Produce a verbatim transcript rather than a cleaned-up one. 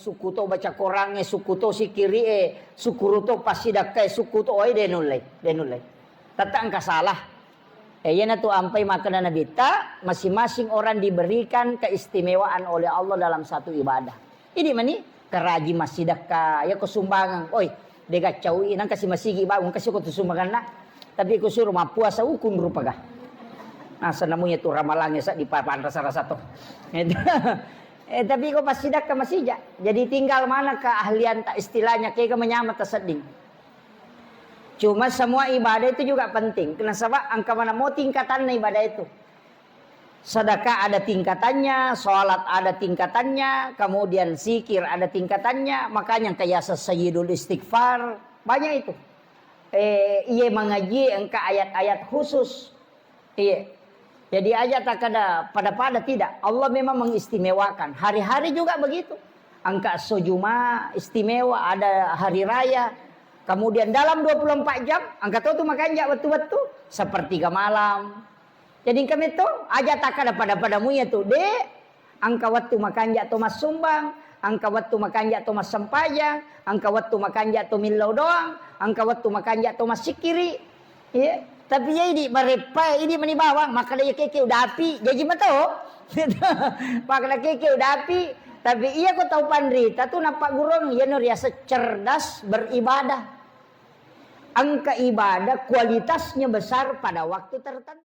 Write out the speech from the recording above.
sukku to baca Korangnge, sukku to sikiri'e, sukku to passidakkae, sukku to, oi, de nullei, de nullei. Tette engka salah. Eh, iyanatu ampai makkeda Nabitta, masing-masing orang diberikan keistimewaan oleh Allah dalam satu ibadah. Idi mani, karaji massidakka, ya ko sumbangan, oi, de gaccau i, nang kasi masigi bangun, kasi ko tu sumbanganna. Tapi ko suruh mappuasa ukun rupaga. Nah, senamunya tu ramalangnge sa di papan rasa-rasa to. Eh, tapi ko passidakka masija. Jadi tinggal mana keahlian tak istilahnya, kega menyama tasedding. Cuma semua ibadah itu juga penting. Nasaba engka maneng mo tingkatanna ibadah itu. Sedekah ada tingkatannya, sholat ada tingkatannya, kemudian zikir ada tingkatannya. Makanya engka yaseng sayyidul istighfar, banyak itu. Eh, iye mangaji engka ayat-ayat khusus. Iya. Jadi aja takkeda pada-pada, tidak. Allah memang mengistimewakan. Hari-hari juga begitu. Engka esso Juma istimewa, ada hari raya. Kemudian dalam dua puluh empat jam, engka to tu makanja wettu-wettu, sepertiga malam. Jadi engka metto, aja takkeda pada-pada muya tu, de. Engka wettu makanja to massumbang, engka wettu makanja to massempajang, engka wettu makanja to millau doang, engka wettu makanja to massikiri. Iya. Tapi iya idi mareppa, idi mani bawang, makkeda iya keke udapi, jaji mato. Makkeda keke udapi, tapi iya ko tau panrita tu napaggurung, iyano riaseng cerdas beribadah. Engka ibadah kualitasnya besar pada waktu tertentu.